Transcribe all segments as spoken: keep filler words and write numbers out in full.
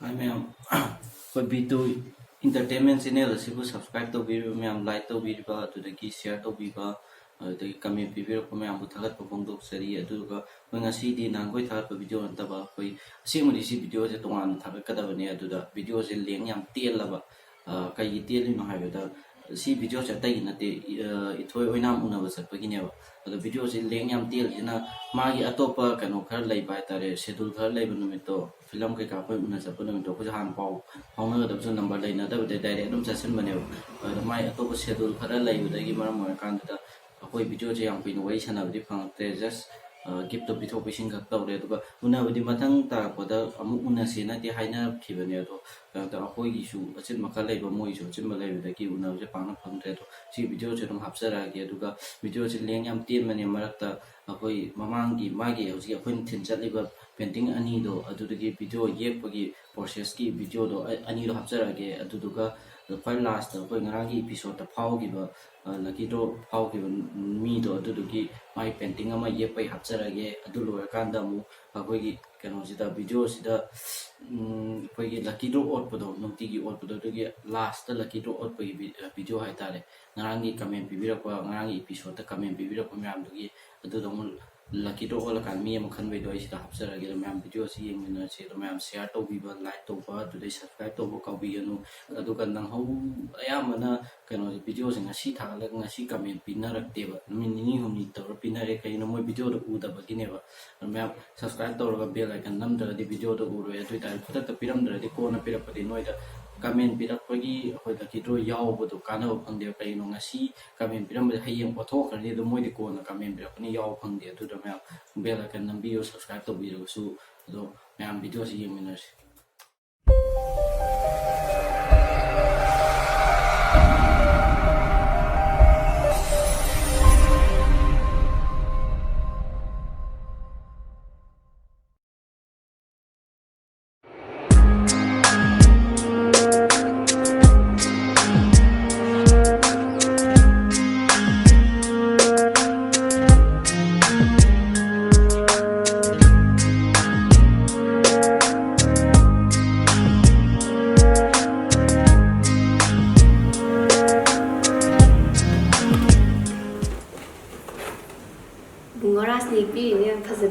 Hi ꯃꯌꯥꯝ, ꯑꯩꯈꯣꯏ B two Entertainment channel ꯑꯁꯤꯕꯨ subscribe ꯇꯧꯕꯤꯔꯤꯕ ꯃꯌꯥꯝ, like ꯇꯧꯕꯤꯔꯤꯕ, ꯑꯗꯨꯗꯒꯤ share ꯇꯧꯕꯤꯕ, ꯑꯗꯨꯗꯒꯤ comment ꯄꯤꯕꯤꯔꯛꯄ ꯃꯌꯥꯝꯕꯨ ꯊꯥꯒꯠꯄ ꯐꯣꯡꯗꯣꯛꯆꯔꯤ꯫ ꯑꯗꯨꯒ ꯑꯩꯈꯣꯏ ꯉꯁꯤꯗꯤ ꯅꯍꯥꯟꯈꯣꯏ ꯊꯥꯒꯠꯄ video ꯅꯠꯇꯕ, ꯑꯩꯈꯣꯏ ꯑꯁꯦꯡꯕꯗꯤ ꯁꯤ video ꯁꯦ ꯇꯣꯉꯥꯟꯅ ꯊꯥꯒꯠꯀꯗꯕꯅꯦ꯫ ꯑꯗꯨꯗ video ꯁꯦ length ꯌꯥꯝ ꯇꯦꯜꯂꯕ꯫ ꯑ, ꯀꯩꯒꯤ ꯇꯦꯜꯂꯤꯅꯣ ꯍꯥꯏꯕꯗ, ꯁꯤ video ꯁꯦ ꯑꯇꯩꯒꯤ ꯅꯠꯇꯦ, ꯑ, ꯏꯊꯣꯏ ꯑꯣꯏꯅꯥꯝ ꯎꯅꯕ ꯆꯠꯄꯒꯤꯅꯦꯕ꯫ ꯑꯗꯣ video ꯁꯦ length ꯌꯥꯝ ꯇꯦꯜꯂꯤꯁꯤꯅ ꯃꯥꯒꯤ ꯑꯇꯣꯞꯄ ꯀꯩꯅꯣ ꯈꯔ ꯂꯩꯕ ꯍꯥꯏꯇꯥꯔꯦ, schedule ꯈꯔ ꯂꯩꯕ ꯅꯨꯃꯤꯠꯇꯣ, film ꯀꯩꯀꯥ ꯑꯩꯈꯣꯏ ꯎꯅ ꯆꯠꯄ ꯅꯨꯃꯤꯠꯇꯣ, ꯑꯩꯈꯣꯏꯁꯨ ꯍꯥꯟꯅ ꯄꯥꯎ ꯐꯥꯎꯅꯒꯗꯕꯁꯨ number ꯂꯩꯅꯗꯕꯗ direct ꯑꯗꯨꯝ ꯆꯠꯁꯤꯟꯕꯅꯦꯕ꯫ ꯑꯗꯣ ꯃꯥꯏ ꯑꯇꯣꯞꯄ schedule ꯈꯔ ꯂꯩꯕꯗꯒꯤ ꯃꯔꯝ ꯑꯣꯏꯔꯀꯥꯟꯗꯨꯗ ꯑꯩꯈꯣꯏ video ꯁꯦ ꯌꯥꯝ ꯀꯨꯏꯅ ꯋꯥꯔꯤ ꯁꯥꯟꯅꯕꯗꯤ ꯐꯪꯉꯛꯇ꯭ꯔꯦ꯫ Just, ꯑ, gift ꯇꯣ ꯄꯤꯊꯣꯛ ꯄꯤꯁꯤꯟ ꯈꯛ ꯇꯧꯔꯦ꯫ ꯑꯗꯨꯒ ꯎꯅꯕꯗꯤ ꯃꯊꯪ ꯇꯥꯔꯛꯄꯗ ꯑꯃꯨꯛ ꯎꯅꯁꯦꯅꯗꯤ ꯍꯥꯏꯅꯈꯤꯕꯅꯦ꯫ ꯑꯗꯣ ꯀꯩꯅꯣ ꯇꯧꯔꯦ, ꯑꯩꯈꯣꯏꯒꯤꯁꯨ ꯑꯆꯤꯟꯕ ꯈꯔ ꯂꯩꯕ, ꯃꯣꯏꯒꯤꯁꯨ ꯑꯆꯤꯟꯕ ꯂꯩꯕꯗꯒꯤ ꯎꯅꯕꯁꯦ ꯄꯥꯛꯅ ꯐꯪꯗ꯭ꯔꯦ꯫ ꯑꯗꯣ ꯁꯤ video ꯁꯦ ꯑꯗꯨꯝ ꯍꯥꯞꯆꯔꯛꯑꯒꯦ꯫ ꯑꯗꯨꯒ video ꯁꯦ length ꯌꯥꯝ ꯇꯦꯟꯕꯅꯦ, ꯃꯔꯛꯇ ꯑꯩꯈꯣꯏ ꯃꯃꯥꯡꯒꯤ ꯃꯥꯒꯤ ꯍꯧꯖꯤꯛ ꯑꯩꯈꯣꯏꯅ ꯊꯤꯟ ꯆꯠꯂꯤꯕ painting ꯑꯅꯤꯗꯣ, ꯑꯗꯨꯗꯒꯤ video ꯌꯦꯛꯄꯒꯤ process ꯀꯤ video ꯗꯣ ꯑ-, ꯑꯅꯤꯗꯣ ꯍꯥꯞꯆꯔꯛꯑꯒꯦ꯫ ꯑꯗꯨꯗꯨꯒ ꯈ꯭ꯋꯥꯏ last ꯇ ꯑꯩꯈꯣꯏ ꯉꯔꯥꯡꯒꯤ episode ꯇ ꯐꯥꯎꯈꯤꯕ, ꯑ, lucky draw ꯐꯥꯎꯈꯤꯕ ꯃꯤꯗꯣ, ꯑꯗꯨꯗꯨꯒꯤ ꯃꯥꯒꯤ painting ꯑꯃ ꯌꯦꯛꯄꯩ ꯍꯥꯞꯆꯔꯛꯑꯒꯦ꯫ ꯑꯗꯨ ꯂꯣꯏꯔꯀꯥꯟꯗ ꯑꯃꯨꯛ ꯑꯩꯈꯣꯏꯒꯤ ꯀꯩꯅꯣꯁꯤꯗ, video ꯁꯤꯗ, ꯎꯝ, ꯑꯩꯈꯣꯏꯒꯤ lucky draw ꯑꯣꯠꯄꯗꯣ, ꯅꯨꯡꯇꯤꯒꯤ ꯑꯣꯠꯄꯗꯣ, ꯑꯗꯨꯒꯤ last ꯇ lucky draw ꯑꯣꯠꯄꯒꯤ vi-, video ꯍꯥꯏꯇꯥꯔꯦ꯫ ꯉꯔꯥꯡꯒꯤ comment ꯄꯤꯕꯤꯔꯛꯄ, ꯉꯔꯥꯡꯒꯤ episode ꯇ comment ꯄꯤꯕꯤꯔꯛꯄ ꯃꯌꯥꯝꯗꯨꯒꯤ, ꯑꯗꯨꯗꯣ ꯑꯃꯨꯛ lucky draw ꯑꯣꯜꯂꯀꯥꯟꯗ ꯃꯤ ꯑꯃ ꯈꯟꯕꯩꯗꯣ ꯑꯩ ꯁꯤꯗ ꯍꯥꯞꯆꯔꯒꯦ꯫ ꯑꯗꯣ ꯃꯌꯥꯝ video ꯁꯤ ꯌꯦꯡꯃꯤꯟꯅꯔꯁꯤ꯫ ꯑꯗꯣ ꯃꯌꯥꯝ share ꯇꯧꯕꯤꯕ, like ꯇꯧꯕ, ꯑꯗꯨꯗꯩ subscribe ꯇꯧꯕ ꯀꯥꯎꯕꯤꯒꯅꯨ꯫ ꯑꯗꯨꯒ ꯅꯪꯍꯧ-, ꯑꯌꯥꯝꯕꯅ ꯀꯩꯅꯣꯁꯦ, video ꯁꯦ ꯉꯁꯤ ꯊꯥꯒꯠꯂꯒ ꯉꯁꯤ comment ꯄꯤꯅꯔꯛꯇꯦꯕ, ꯅꯨꯃꯤꯠ ꯅꯤꯅꯤ ꯍꯨꯝꯅꯤ ꯇꯧꯔ ꯄꯤꯅꯔꯦ꯫ ꯀꯩꯒꯤꯅꯣ? ꯃꯣꯏ video ꯗꯣ ꯎꯗꯕꯒꯤꯅꯦꯕ꯫ ꯑꯗꯣ ꯃꯌꯥꯝ subscribe ꯇꯧꯔꯒ bell icon ꯅꯝꯗ꯭ꯔꯒꯗꯤ video ꯗꯣ ꯎꯔꯣꯏ꯫ ꯑꯗꯨ ꯑꯣꯏꯇꯥꯔꯗꯤ ꯈꯨꯗꯛꯇ ꯄꯤꯔꯝꯗ꯭ꯔꯗꯤ ꯀꯣꯟꯅ ꯄꯤꯔꯛꯄꯗꯤ ꯅꯣꯏꯗ comment ꯄꯤꯔꯛꯄꯒꯤ ꯑꯩꯈꯣꯏ lucky draw ꯌꯥꯎꯕꯗꯣ ꯀꯥꯟꯅꯕ ꯐꯪꯗꯦꯕ꯫ ꯀꯩꯒꯤꯅꯣ? ꯉꯁꯤ comment ꯄꯤꯔꯝꯕꯁꯦ ꯍꯌꯦꯡ ꯑꯣꯟꯊꯣꯛꯈ꯭ꯔꯅꯤ, ꯑꯗꯣ ꯃꯣꯏꯗꯤ ꯀꯣꯟꯅ comment ꯄꯤꯔꯛꯄꯅꯤ, ꯌꯥꯎꯕ ꯐꯪꯗꯦ꯫ ꯑꯗꯨꯗ ꯃꯌꯥꯝ bell icon ꯅꯝꯕꯤꯌꯨ, subscribe ꯇꯧꯕꯤꯔꯒꯁꯨ꯫ ꯑꯗꯣ ꯃꯌꯥꯝ video ꯁꯤ ꯌꯦꯡꯃꯤꯟꯅꯔꯁꯤ꯫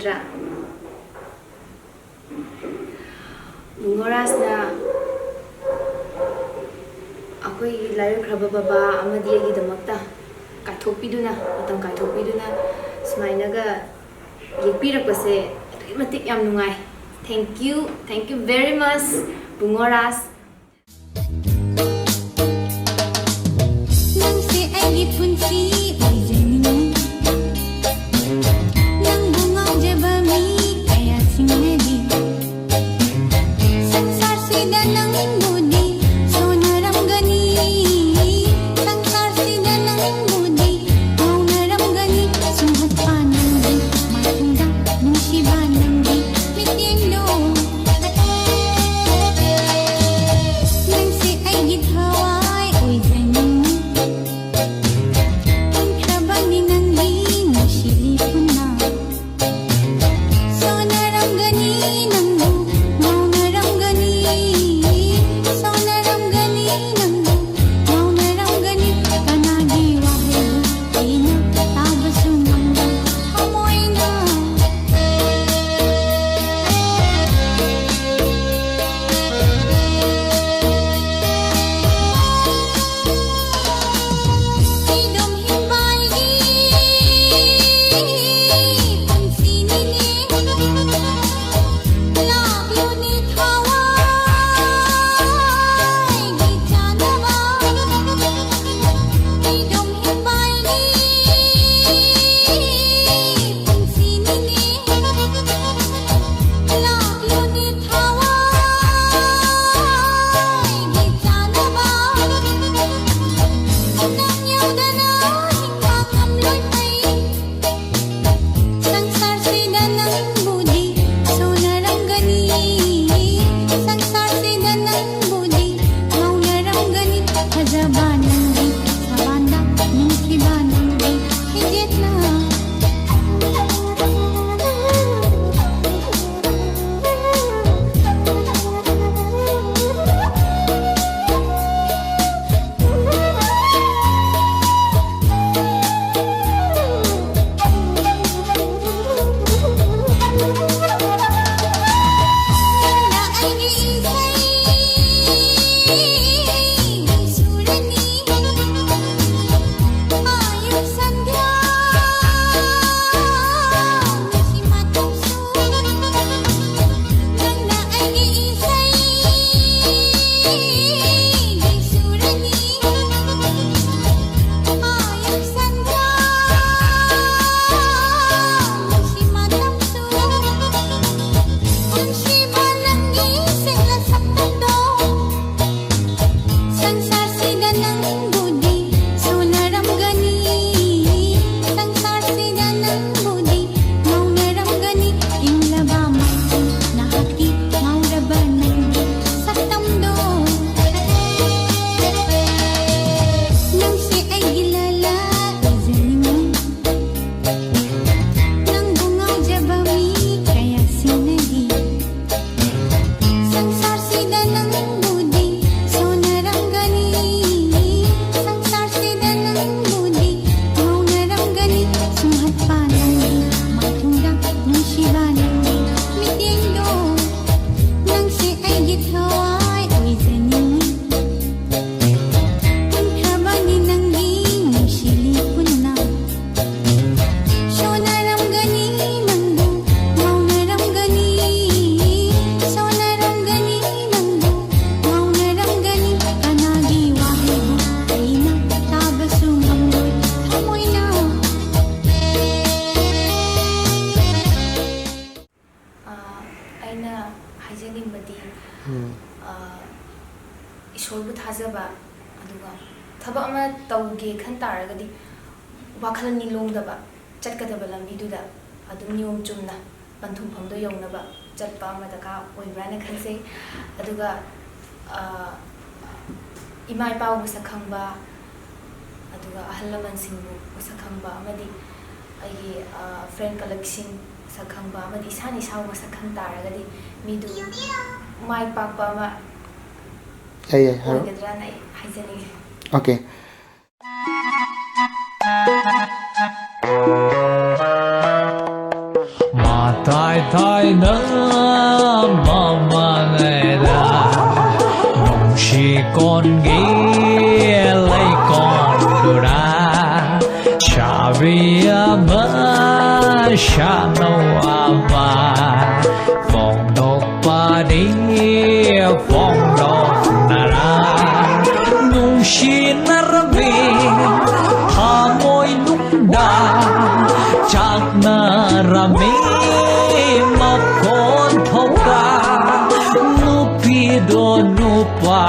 ꯅꯠꯇ꯭ꯔꯥ? ꯕꯨꯡꯉꯣ ꯔꯥꯖꯅ ꯑꯩꯈꯣꯏꯒꯤ ꯂꯥꯏꯑꯣꯏꯈ꯭ꯔꯕ ꯕꯕꯥ ꯑꯃꯗꯤ ꯑꯩꯒꯤꯗꯃꯛꯇ ꯀꯥꯏꯊꯣꯛꯄꯤꯗꯨꯅ, ꯃꯇꯝ ꯀꯥꯏꯊꯣꯛꯄꯤꯗꯨꯅ ꯁꯨꯃꯥꯏꯅꯒ ꯌꯦꯛꯄꯤꯔꯛꯄꯁꯦ ꯑꯗꯨꯛꯀꯤ ꯃꯇꯤꯛ ꯌꯥꯝ ꯅꯨꯡꯉꯥꯏ꯫ Thank you, thank you very much, ꯕꯨꯡꯉꯣ ꯔꯥꯖ꯫ ꯅꯪꯁꯦ ꯑꯩꯒꯤ ꯄꯨꯟꯁꯤ ꯑꯣꯏꯖꯅꯤꯡꯉꯤ꯫ ꯅꯪꯕꯨ ꯉꯥꯎꯖꯕ ꯃꯤ ꯀꯌꯥꯁꯤꯡꯅꯗꯤ ꯁꯪꯁꯥꯔꯁꯤꯗ ꯅꯪꯕꯨꯗꯤ ꯁꯣꯟꯅꯔꯝꯒꯅꯤ꯫ ꯁꯪꯁꯥꯔꯁꯤꯗ ꯅꯪꯕꯨꯗꯤ ꯉꯥꯎꯅꯔꯝꯒꯅꯤ꯫ ꯁꯨꯝꯍꯠꯄ ꯅꯪꯒꯤ ꯃꯥꯏꯊꯣꯡꯗ ꯅꯨꯡꯁꯤꯕ ꯅꯪꯒꯤ ꯃꯤꯠꯌꯦꯡꯗꯣ꯫ ꯅꯪꯁꯦ ꯑꯩꯒꯤ ꯊꯋꯥꯏ ꯑꯣꯏꯖꯅꯤꯡꯉꯤ꯫ ꯏꯁꯣꯔꯕꯨ ꯊꯥꯖꯕ, ꯑꯗꯨꯒ ꯊꯕꯛ ꯑꯃ ꯇꯧꯒꯦ ꯈꯟ ꯇꯥꯔꯒꯗꯤ ꯋꯥꯈꯜ ꯅꯤꯡꯂꯣꯡꯗꯕ, ꯆꯠꯀꯗꯕ ꯂꯝꯕꯤꯗꯨꯗ ꯑꯗꯨꯝ ꯅꯤꯌꯣꯝ ꯆꯨꯝꯅ ꯄꯟꯊꯨꯡꯐꯝꯗꯣ ꯌꯧꯅꯕ ꯆꯠꯄ ꯑꯃ ꯗꯔꯀꯥꯔ ꯑꯣꯏꯕ꯭ꯔꯥꯅ ꯈꯟꯖꯩ꯫ ꯑꯗꯨꯒ ꯏꯃꯥ ꯏꯄꯥꯕꯨ ꯃꯁꯛ ꯈꯪꯕ, ꯑꯗꯨꯒ ꯑꯍꯜ ꯂꯃꯟꯁꯤꯡꯕꯨ ꯃꯁꯛ ꯈꯪꯕ, ꯑꯃꯗꯤ ꯑꯩꯒꯤ ꯐ꯭ꯔꯦꯟ ꯀꯂꯤꯛꯁꯤꯡ ꯃꯁꯛ ꯈꯪꯕ, ꯑꯃꯗꯤ ꯏꯁꯥꯅ ꯏꯁꯥꯕꯨ ꯃꯁꯛ ꯈꯪ ꯇꯥꯔꯒꯗꯤ ꯃꯤꯗꯨ ꯃꯥꯏ ꯄꯥꯛꯄ ꯑꯃ ꯌꯥꯏ, ꯌꯥꯏ, ꯍꯥꯏꯔꯣ꯫ ꯑꯣꯏꯒꯗ꯭ꯔꯥꯅ ꯑꯩ ꯍꯥꯏꯖꯅꯤꯡꯉꯤ꯫ Okay. ꯃꯇꯥꯏ ꯊꯥꯏꯅ ꯃꯃꯥꯡꯉꯩꯗ ꯅꯨꯡꯁꯤ ꯀꯣꯟꯒꯤ ꯂꯩꯀꯣꯜꯗꯨꯗ ꯁꯥꯕꯤ ꯑꯃ ꯁꯥꯅꯧ ꯑꯃ ꯐꯣꯡꯗꯣꯛꯄꯅꯤ ꯐꯣꯡꯗꯣꯛꯅꯔ ꯅꯨꯡꯁꯤꯅꯔꯝꯃꯤ ꯊꯃꯣꯏ ꯅꯨꯡꯗ ꯆꯥꯛꯅꯔꯝꯃꯤ ꯃꯈꯣꯟ ꯊꯣꯛꯇ ꯅꯨꯄꯤꯗꯣ ꯅꯨꯄꯥ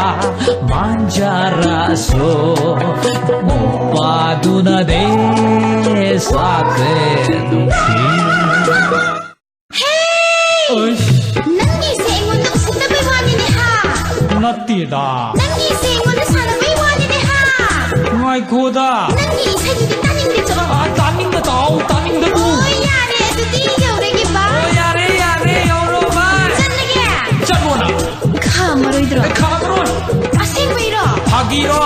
ꯃꯥꯟꯖꯔꯁꯨ ꯅꯨꯄꯥꯗꯨꯅꯗꯤ ꯁꯥꯠꯇꯦ ꯅꯨꯡꯁꯤ꯫ ꯍꯦ! ꯅꯪꯒꯤꯁꯦ ꯑꯩꯉꯣꯟꯗ ꯎꯁꯤꯠꯇꯕꯩ ꯋꯥꯅꯤꯅꯦ ꯍꯥ? ꯅꯠꯇꯦꯗ꯫ ꯅꯪꯒꯤꯁꯦ ꯑꯩꯉꯣꯟꯗ ꯁꯥꯟꯅꯕꯩ ꯋꯥꯅꯤꯅꯦ ꯍꯥ? ꯉꯥꯏꯈꯣꯗ꯫ ꯅꯪꯒꯤ ꯏꯁꯩꯗꯨꯗꯤ ꯇꯥꯅꯤꯡꯗꯦ ꯆꯠꯂꯣ꯫ ꯑ, ꯇꯥꯅꯤꯡꯗ ꯇꯥꯎ, ꯇꯥꯅꯤꯡꯗ ꯇꯨ꯫ ꯑꯣ ꯌꯥꯔꯦ ꯑꯗꯨꯗꯤ ꯌꯧꯔꯒꯦ ꯕꯥꯏ꯫ ꯑꯣ, ꯌꯥꯔꯦ, ꯌꯥꯔꯦ, ꯌꯧꯔꯣ, ꯕꯥꯏ꯫ ꯆꯠꯂꯒꯦ꯫ ꯆꯠꯂꯣꯅ꯫ ꯈꯥꯝꯃꯔꯣꯏꯗ꯭ꯔꯣ? ꯈꯥꯝꯃꯔꯣꯏ꯫ ꯑꯁꯦꯡꯕꯩꯔꯣ? ꯐꯥꯒꯤꯔꯣ?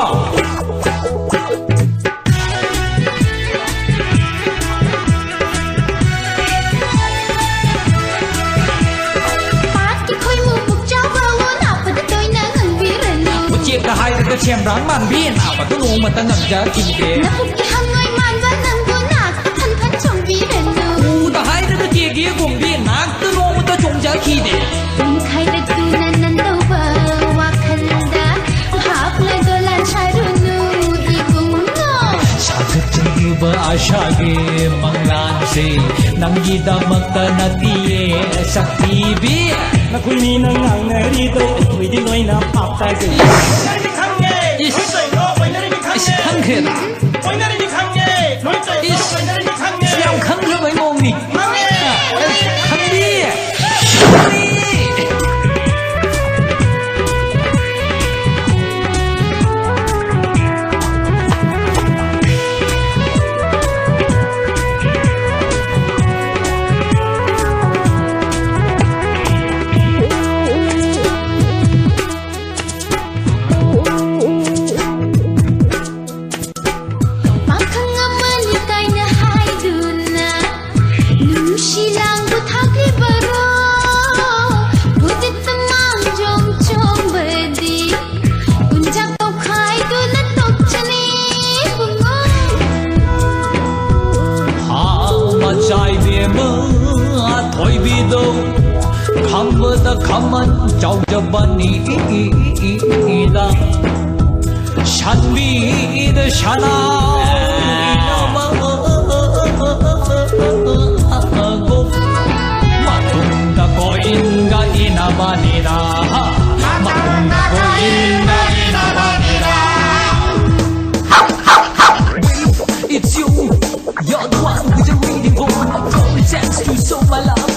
ꯄꯥꯠꯀꯤ ꯈꯣꯏꯃꯨ ꯄꯨꯛ ꯆꯥꯎꯕ ꯋꯣ ꯅꯥꯄꯗ ꯇꯣꯏꯅ ꯉꯪꯕꯤꯔꯅꯨ꯫ ꯎꯆꯦꯛꯇ ꯍꯥꯏꯔꯒ ꯁꯦꯝꯕ꯭ꯔꯥꯡ ꯃꯥꯟꯕꯤ ꯅꯥꯄꯗꯨ ꯅꯣꯡꯃꯇ ꯉꯪꯖꯈꯤꯗꯦ꯫ ꯅꯕꯨꯛꯀꯤ ꯍꯪꯉꯣꯏ ꯃꯥꯟꯕ ꯅꯪꯕꯨ ꯅꯥꯛꯇ ꯐꯟ ꯐꯟ ꯆꯣꯡꯕꯤꯔꯅꯨ꯫ ꯎꯗ ꯍꯥꯏꯔꯒ ꯀꯦꯒꯦ ꯒꯨꯝꯕꯤ ꯅꯥꯛꯇ ꯅꯣꯡꯃꯇ ꯆꯣꯡꯖꯈꯤꯗꯦ꯫ ꯄꯨꯡꯈꯥꯏꯗ ꯇꯨꯅ ꯅꯟꯗꯧꯕ ꯋꯥꯈꯜꯗ ꯍꯥꯞꯂꯒ ꯂꯥꯟꯁꯥꯔꯨꯅꯨ ꯏꯕꯨꯡꯉꯣ꯫ ꯁꯥꯒꯠꯆꯔꯤꯕ ꯑꯁꯥꯒꯤ ꯃꯪꯂꯥꯟꯁꯤ ꯅꯪꯒꯤꯗꯃꯛꯇ ꯅꯠꯇꯤꯌꯦ ꯁꯛꯊꯤꯕꯤ꯫ ꯅꯈꯣꯏꯅꯤꯅ ꯉꯥꯡꯅꯔꯤꯗꯣ ꯑꯩꯈꯣꯏꯗꯤ ꯂꯣꯏꯅ ꯚꯥꯞ ꯇꯥꯖꯩ꯫ ꯑꯣꯏꯅꯔꯤꯕꯤ ꯈꯪꯉꯦ, ꯏꯁ꯫ ꯅꯣꯏ ꯇꯧꯔꯤꯗꯣ ꯑꯣꯏꯅꯔꯤꯕꯤ ꯈꯪꯉꯦ꯫ ꯏꯁ, ꯈꯪꯈ꯭ꯔꯦꯗ꯫ ꯑꯣꯏꯅꯔꯤꯕꯤ ꯈꯪꯉꯦ, ꯅꯣꯏ ꯇꯧꯔꯤꯗꯣ ꯏꯁ꯫ ꯑꯣꯏꯅꯔꯤꯕꯤ ꯈꯪꯉꯦ꯫ ꯏꯁ, ꯌꯥꯝ ꯈꯪꯈ꯭ꯔꯕꯩ ꯃꯑꯣꯡꯅꯤ꯫ ꯈꯪꯉꯦ꯫ ꯈꯪꯗꯤꯌꯦ꯫ ꯄꯥꯈꯪ ꯑꯃꯅꯤ ꯀꯥꯏꯅ ꯍꯥꯏꯗꯨꯅ ꯅꯨꯡꯁꯤ ꯂꯥꯡꯕ ꯊꯥꯈꯤꯕꯔꯣ? ꯍꯧꯖꯤꯛꯇ ꯃꯥꯡꯖꯣꯝ ꯆꯣꯡꯕꯗꯤ ꯀꯨꯟꯖꯥ ꯇꯧꯈꯥꯏꯗꯨꯅ ꯇꯣꯛꯆꯅꯤ ꯏꯕꯨꯡꯉꯣ꯫ ꯍꯥ, ꯃꯆꯥꯏꯕꯦꯝꯃ ꯊꯣꯏꯕꯤꯗꯣ ꯈꯝꯕꯗ ꯈꯝꯃꯟ ꯆꯥꯎꯖꯕꯅꯤꯗ꯫ ꯁꯟꯕꯤꯗ ꯁꯅꯥ ꯃꯇꯨꯡꯗ ꯀꯣꯏꯟꯒ ꯏꯅꯕꯅꯤꯗ꯫ ꯃꯇꯨꯡꯗ ꯀꯣꯏꯟꯒ ꯏꯅꯕꯅꯤꯗ꯫ It's you, you're the one we've been waiting for. Come and sex to show my love.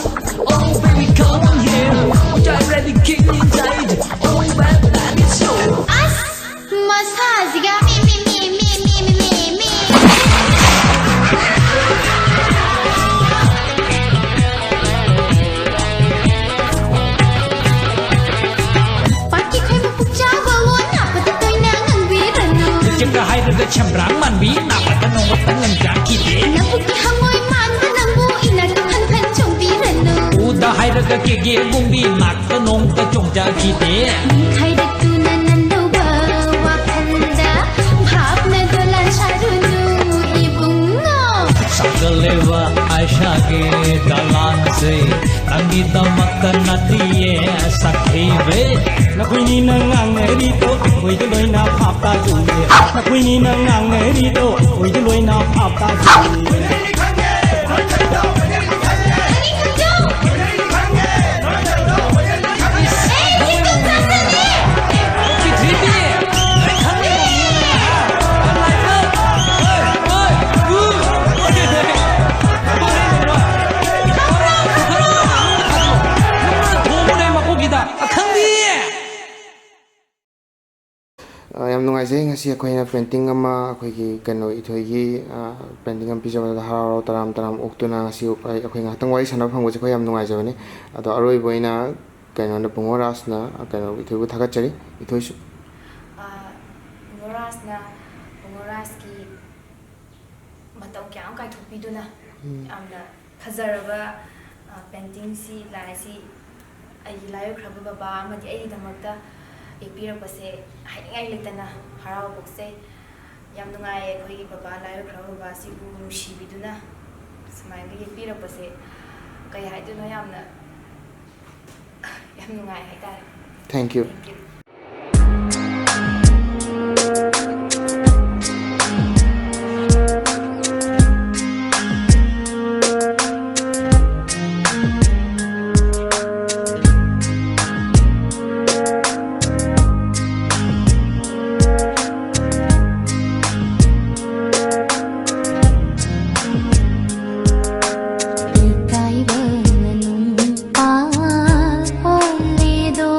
Oh baby, come here. Put your ready, get inside. Oh, well, that is so. ꯑꯁ! ꯃꯁꯥꯁꯤꯒ ꯃꯤ, ꯃꯤ, ꯃꯤ꯫ ꯄꯥꯠꯀꯤ ꯈꯣꯏ ꯃꯄꯨꯛ ꯆꯥꯎꯕ ꯂꯣꯟ ꯅꯥꯞꯄꯗ ꯇꯣꯏꯅ ꯉꯥꯡꯕꯤꯔꯅꯨ꯫ ꯍꯧꯖꯤꯛꯇ ꯍꯥꯏꯔꯒ ꯁꯦꯝꯕ꯭ꯔꯥꯡ ꯃꯥꯟꯕꯤ ꯅꯥꯞꯄꯗ ꯅꯣꯡꯃꯇ ꯉꯝꯖꯈꯤꯗꯦ꯫ ꯂꯧꯕꯨꯛꯀꯤ ꯍꯪꯉꯣꯏ ꯃꯥꯟꯕ ꯅꯪꯕꯨ ꯏꯅꯥꯛꯇ ꯈꯟ ꯈꯟ ꯆꯣꯡꯕꯤꯔꯅꯨ꯫ ꯎꯗ ꯍꯥꯏꯔꯒ ꯀꯦꯒꯦ ꯃꯨꯡꯕꯤ ꯅꯥꯛꯇ ꯅꯣꯡꯃꯇ ꯆꯣꯡꯖꯈꯤꯗꯦ꯫ ꯅꯤꯡꯈꯥꯏꯔꯛꯇꯨꯅ ꯅꯟꯗꯧꯕ ꯋꯥꯈꯜꯗ ꯚꯥꯞꯅ ꯗꯣꯂꯥꯟ ꯁꯥꯔꯨꯅꯨ ꯏꯕꯨꯡꯉꯣ꯫ ꯁꯥꯒꯠꯂꯦꯕ ꯑꯥꯏꯁꯥꯒꯤ ꯗꯂꯥꯟꯁꯦ ꯅꯪꯒꯤꯗꯃꯛꯇ ꯅꯠꯇꯤꯌꯦ ꯁꯛꯊꯤꯕꯤ꯫ ꯅꯈꯣꯏꯅꯤꯅ ꯉꯥꯡꯅꯔꯤꯗꯣ ꯑꯩꯈꯣꯏꯗ ꯂꯣꯏꯅ ꯚꯥꯞ ꯇꯥꯖꯩꯌꯦ꯫ ꯅꯈꯣꯏꯅꯤꯅ ꯉꯥꯡꯅꯔꯤꯗꯣ ꯑꯩꯈꯣꯏꯗ ꯂꯣꯏꯅ ꯚꯥꯞ ꯇꯥꯖꯩꯌꯦ꯫ ꯑ, ꯌꯥꯝ ꯅꯨꯡꯉꯥꯏꯖꯩ꯫ ꯉꯁꯤ ꯑꯩꯈꯣꯏꯅ painting ꯑꯃ, ꯑꯩꯈꯣꯏꯒꯤ ꯀꯩꯅꯣ, ꯏꯊꯣꯏꯒꯤ, ꯑ, painting ꯑꯃ ꯄꯤꯖꯕꯗ ꯍꯔꯥꯎ ꯍꯔꯥꯎ ꯇꯔꯥꯝ ꯇꯔꯥꯝ ꯑꯣꯛꯇꯨꯅ ꯉꯁꯤ ꯑꯩ-, ꯑꯩꯈꯣꯏ ꯉꯥꯏꯍꯥꯛꯇꯪ ꯋꯥꯔꯤ ꯁꯥꯟꯅꯕ ꯐꯪꯕꯁꯦ ꯑꯩꯈꯣꯏ ꯌꯥꯝ ꯅꯨꯡꯉꯥꯏꯖꯕꯅꯤ꯫ ꯑꯗꯣ ꯑꯔꯣꯏꯕ ꯑꯣꯏꯅ ꯀꯩꯅꯣꯅ, ꯄꯨꯡꯉꯣ ꯔꯥꯖꯅ ꯀꯩꯅꯣ, ꯏꯊꯣꯏꯕꯨ ꯊꯥꯒꯠꯆꯔꯤ꯫ ꯏꯊꯣꯏꯁꯨ꯫ ꯑ, ꯄꯨꯡꯉꯣ ꯔꯥꯖꯅ, ꯄꯨꯡꯉꯣ ꯔꯥꯖꯀꯤ ꯃꯇꯝ ꯀꯌꯥ ꯑꯃ ꯀꯥꯏꯊꯣꯛꯄꯤꯗꯨꯅ ꯎꯝ꯫ ꯌꯥꯝꯅ ꯐꯖꯔꯕ, ꯑ, painting ꯁꯤ, ꯂꯥꯏ ꯑꯁꯤ ꯑꯩꯒꯤ ꯂꯥꯏ ꯑꯣꯏꯈ꯭ꯔꯕ ꯕꯕꯥ ꯑꯃꯗꯤ ꯑꯩꯒꯤꯗꯃꯛꯇ ꯌꯦꯛꯄꯤꯔꯛꯄꯁꯦ ꯍꯥꯏꯅꯤꯡꯉꯥꯏ ꯂꯩꯇꯅ ꯍꯔꯥꯎꯕ ꯄꯣꯛꯆꯩ꯫ ꯌꯥꯝ ꯅꯨꯡꯉꯥꯏꯌꯦ, ꯑꯩꯈꯣꯏꯒꯤ ꯕꯕꯥ, ꯂꯥꯏ ꯑꯣꯏꯈ꯭ꯔꯕ ꯕꯕꯥꯁꯤꯕꯨ ꯅꯨꯡꯁꯤꯕꯤꯗꯨꯅ ꯁꯨꯃꯥꯏꯅ ꯌꯦꯛꯄꯤꯔꯛꯄꯁꯦ꯫ ꯀꯩ ꯍꯥꯏꯗꯣꯏꯅꯣ, ꯌꯥꯝꯅ, ꯌꯥꯝ ꯅꯨꯡꯉꯥꯏ ꯍꯥꯏꯇꯥꯔꯦ꯫ Thank you. Thank you. ꯏꯀꯥꯏꯕꯅ ꯅꯨꯡ ꯄꯥꯜ ꯑꯣꯜꯂꯦꯗꯣ,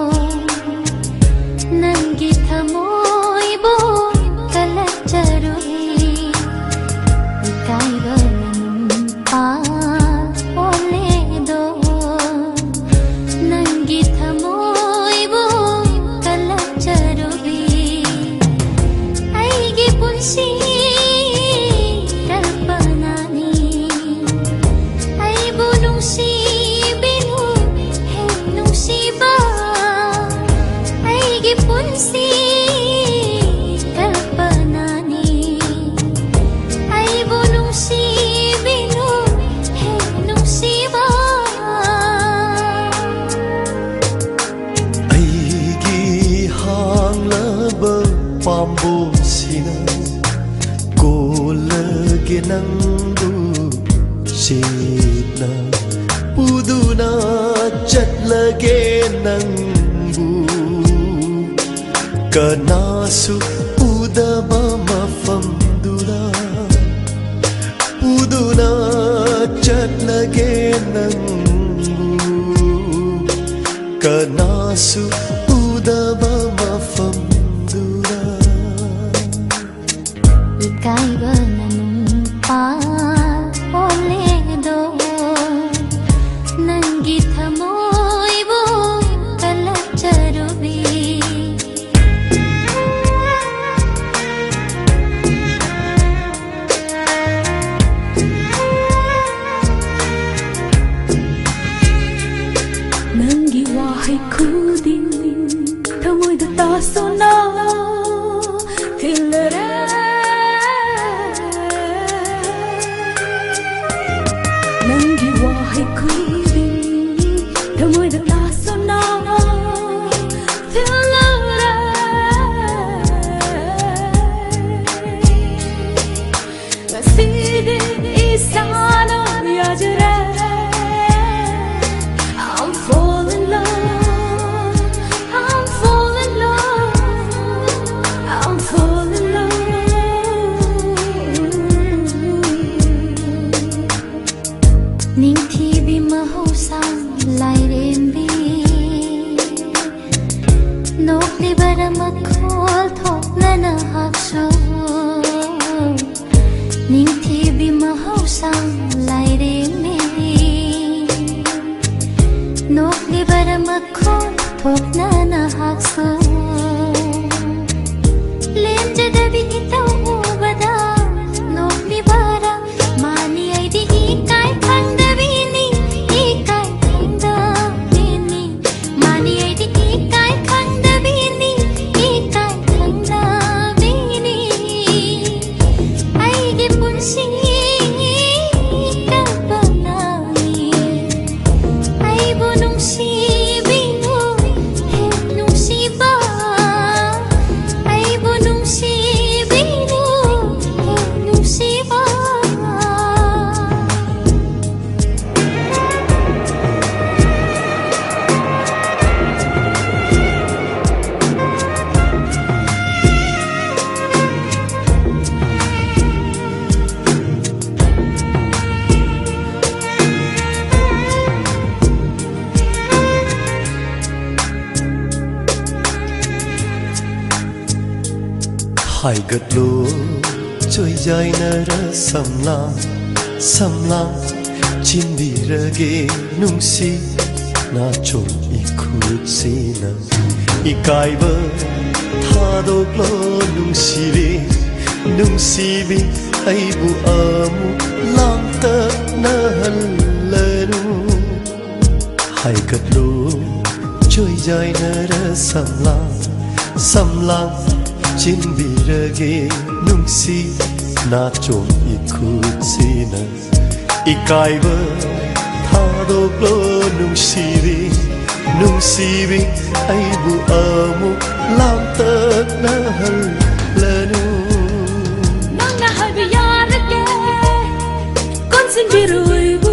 ꯅꯪꯒꯤ ꯊꯃꯣꯏꯕꯨ ꯀꯜꯂꯛꯆꯔꯨꯏ꯫ ꯏꯀꯥꯏꯕꯅ ꯅꯨꯡ ꯄꯥꯜ ꯑꯣꯜꯂꯦꯗꯣ, ꯅꯪꯒꯤ ꯊꯃꯣꯏꯕꯨ ꯀꯜꯂꯛꯆꯔꯨꯏ꯫ ꯑꯩꯒꯤ ꯄꯨꯟꯁꯤ ꯀꯜꯄꯅꯥꯅꯤ꯫ ꯑꯩꯕꯨ ꯅꯨꯡꯁꯤꯕꯤꯅꯨ ꯍꯦ ꯅꯨꯡꯁꯤꯕ, ꯑꯩꯒꯤ ꯄꯨꯟꯁꯤ ꯀꯜꯄꯅꯥꯅꯤ꯫ ꯑꯩꯕꯨ ꯅꯨꯡꯁꯤꯕꯤꯅꯨ ꯍꯦ ꯅꯨꯡꯁꯤꯕ꯫ ꯑꯩꯒꯤ ꯍꯥꯡꯂꯕ ꯄꯥꯝꯕꯣꯝꯁꯤꯅ ꯀꯣꯜꯂꯒꯦ ꯅꯪꯕꯨ ꯁꯤꯠꯅ ꯄꯨꯗꯨꯅ ꯆꯠꯂꯒꯦ ꯅꯪꯕꯨ ꯀꯅꯥꯁꯨ ꯎꯗꯕ ꯃꯐꯝꯗꯨꯗ ꯄꯨꯗꯨꯅ ꯆꯠꯂꯒꯦ ꯅꯪꯕꯨ ꯀꯅꯥꯁꯨ ꯎꯗꯕ ꯃꯐꯝꯗꯨꯗ꯫ ꯊꯃꯣꯏꯗ ꯇꯥꯁꯣꯅ ꯊꯤꯜꯂꯔꯦ꯫ ꯅꯪꯒꯤ ꯋꯥꯍꯩ ꯈꯨꯗꯤꯡ ꯊꯃꯣꯏꯗ ꯇꯥꯁꯣꯅ ꯊꯤꯜꯂꯔꯦ꯫ ꯉꯁꯤꯗꯤ ꯏꯁꯥꯅ ꯌꯥꯖꯔꯦ꯫ I'm fall in love, I'm fall in love, I'm fall in love. ꯅꯤꯡꯊꯤꯕꯤ ꯃꯍꯧꯁꯥ ꯂꯥꯏꯔꯦꯝꯕꯤ, ꯅꯣꯛꯂꯤꯕꯔ ꯃꯈꯣꯜ ꯊꯣꯛꯅ ꯅꯍꯥꯛꯁꯨ꯫ ꯅꯤꯡꯊꯤꯕꯤ ꯃꯍꯧꯁꯥ ꯂꯥꯏꯔꯦꯝꯕꯤ, ꯅꯣꯛꯂꯤꯕꯔ ꯃꯈꯣꯜ ꯊꯣꯛꯅ ꯅꯍꯥꯛꯁꯨ꯫ ꯂꯦꯝꯖꯗꯕꯤ ꯏꯇꯧ ꯎꯕꯗ ꯅꯣꯛꯂꯤꯕꯔ ꯃꯥꯅꯤ ꯑꯩꯗꯤ ꯏꯀꯥꯏ ꯈꯪꯗꯕꯤꯅꯤ, ꯏꯀꯥꯏ ꯈꯪꯗꯕꯤꯅꯤ꯫ ꯃꯥꯅꯤ ꯑꯩꯗꯤ ꯏꯀꯥꯏ ꯈꯪꯗꯕꯤꯅꯤ, ꯏꯀꯥꯏ ꯈꯪꯗꯕꯤꯅꯤ꯫ ꯑꯩꯒꯤ ꯄꯨꯟꯁꯤ ꯀꯜꯄꯅꯥꯅꯤ꯫ ꯑꯩꯕꯨ ꯅꯨꯡꯁꯤꯕꯤꯅꯨ, ꯍꯦ ꯅꯨꯡꯁꯤꯕ꯫ ꯑꯩꯕꯨ ꯅꯨꯡꯁꯤꯕꯤꯅꯨ, ꯍꯦ ꯅꯨꯡꯁꯤꯕ꯫ ꯍꯥꯏꯒꯠꯂꯣ ꯆꯣꯏꯖꯥꯏꯅꯔ ꯁꯝꯂꯥ, ꯁꯝꯂꯥ, ꯆꯤꯟꯕꯤꯔꯒꯦ ꯅꯨꯡꯁꯤ ꯅꯥꯆꯣꯝ ꯏꯈꯨꯠꯁꯤꯅ꯫ ꯏꯀꯥꯏꯕ ꯊꯥꯗꯣꯛꯂꯣ ꯅꯨꯡꯁꯤꯕꯤ, ꯅꯨꯡꯁꯤꯕꯤ, ꯑꯩꯕꯨ ꯑꯃꯨꯛ ꯂꯥꯡꯇꯛꯅꯍꯜꯂꯅꯨ꯫ ꯍꯥꯏꯒꯠꯂꯣ ꯂꯣꯏꯖꯥꯏꯅꯔ ꯁꯝꯂꯥꯡ, ꯁꯝꯂꯥꯡ ꯆꯤꯟꯕꯤꯔꯒꯦ ꯅꯨꯡꯁꯤ ꯅꯥꯆꯣꯝ ꯏꯈꯨꯠꯁꯤꯅ꯫ ꯏꯀꯥꯏꯕ ꯊꯥꯗꯣꯛꯂꯣ ꯅꯨꯡꯁꯤꯕꯤ, ꯅꯨꯡꯁꯤꯕꯤ ꯑꯩꯕꯨ ꯑꯃꯨꯛ ꯂꯥꯝꯇꯛꯅꯍꯜꯂꯅꯨ꯫ ꯅꯪꯅ ꯍꯥꯏꯕ ꯌꯥꯔꯒꯦ ꯀꯣꯟꯁꯤꯟꯕꯤꯔꯣꯏꯕꯨ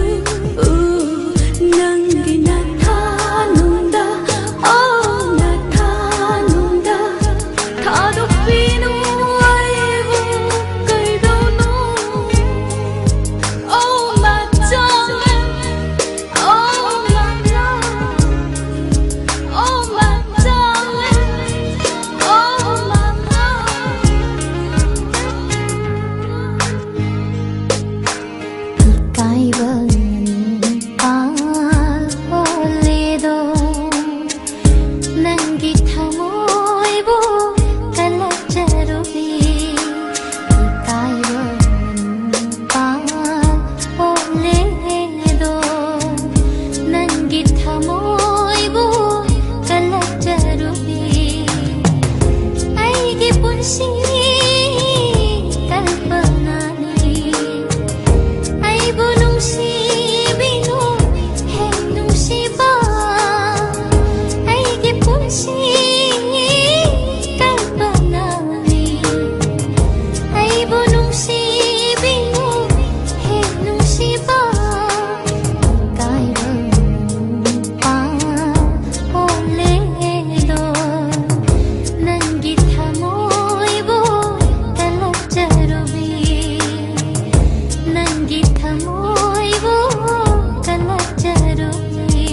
ꯅꯪꯒꯤ ꯅꯊꯥꯅꯨꯡꯗ, ꯑꯣ ꯅꯊꯥꯅꯨꯡꯗ ꯊꯥꯗꯣꯛꯄꯤꯅꯨ ꯑꯩꯕꯨ ꯀꯩꯗꯧꯅꯣ? Oh my darling, oh my darling, oh my love, oh my love. ꯏಕಾಯಿಬ ꯅꯨꯄꯥ ꯄꯣꯜꯂꯦꯗꯣ, ꯅꯪꯒꯤ ꯊꯃꯣꯏꯕꯨ ꯀꯜꯂꯛꯆꯔꯨꯕꯤ꯫ ꯏꯀꯥꯏꯕ ꯅꯨꯄꯥ ꯄꯣꯜꯂꯦꯗꯣ, ꯅꯪꯒꯤ ꯊꯃꯣꯏꯕꯨ ꯀꯜꯂꯛꯆꯔꯨꯕꯤ꯫ ꯑꯩꯒꯤ ꯄꯨꯟꯁꯤ ꯀꯜꯄꯅꯥꯅꯤ꯫ ꯑꯩꯕꯨ ꯅꯨꯡꯁꯤꯕꯤꯅꯨ ꯍꯦ ꯅꯨꯡꯁꯤꯕ, ꯑꯩꯒꯤ ꯄꯨꯟꯁꯤ ꯀꯜꯄꯅꯥꯅꯤ꯫ ꯑꯩꯕꯨ ꯅꯨꯡꯁꯤꯕꯤꯅꯨ ꯍꯦ ꯅꯨꯡꯁꯤꯕ, ꯏꯀꯥꯏꯕ ꯅꯨꯄꯥ ꯄꯣꯜꯂꯦꯗꯣ, ꯅꯪꯒꯤ ꯊꯃꯣꯏꯕꯨ ꯀꯜꯂꯛꯆꯔꯨꯕꯤ, ꯅꯪꯒꯤ ꯊꯃꯣꯏꯕꯨ ꯀꯜꯂꯛꯆꯔꯨꯕꯤ꯫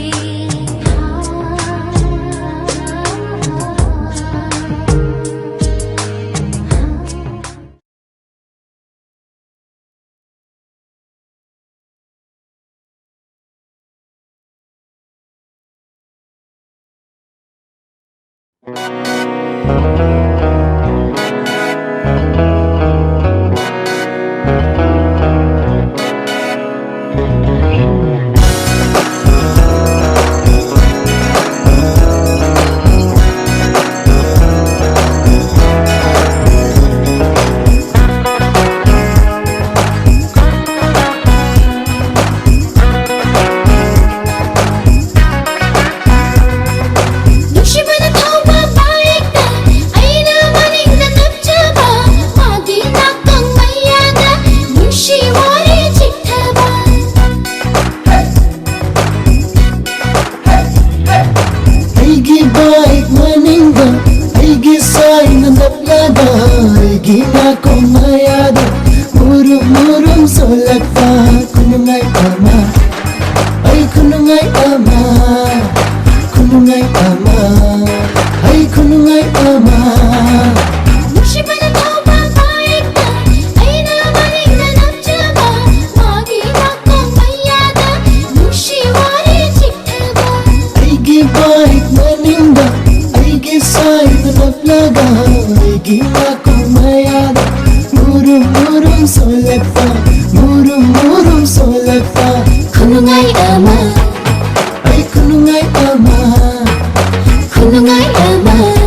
ꯑꯩꯒꯤ ꯃꯥꯀꯨ ꯃꯌꯥꯗ ꯃꯨꯔꯨꯝ ꯃꯨꯔꯨꯝ ꯁꯣꯜꯂꯛꯄ, ꯃꯨꯔꯨꯝ ꯃꯨꯔꯨꯝ ꯁꯣꯜꯂꯛꯄ ꯈꯨꯅꯨꯡꯉꯥꯏ ꯑꯃ, ꯑꯩ ꯈꯨꯅꯨꯡꯉꯥꯏ ꯑꯃ, ꯈꯨꯅꯨꯡꯉꯥꯏ ꯑꯃ꯫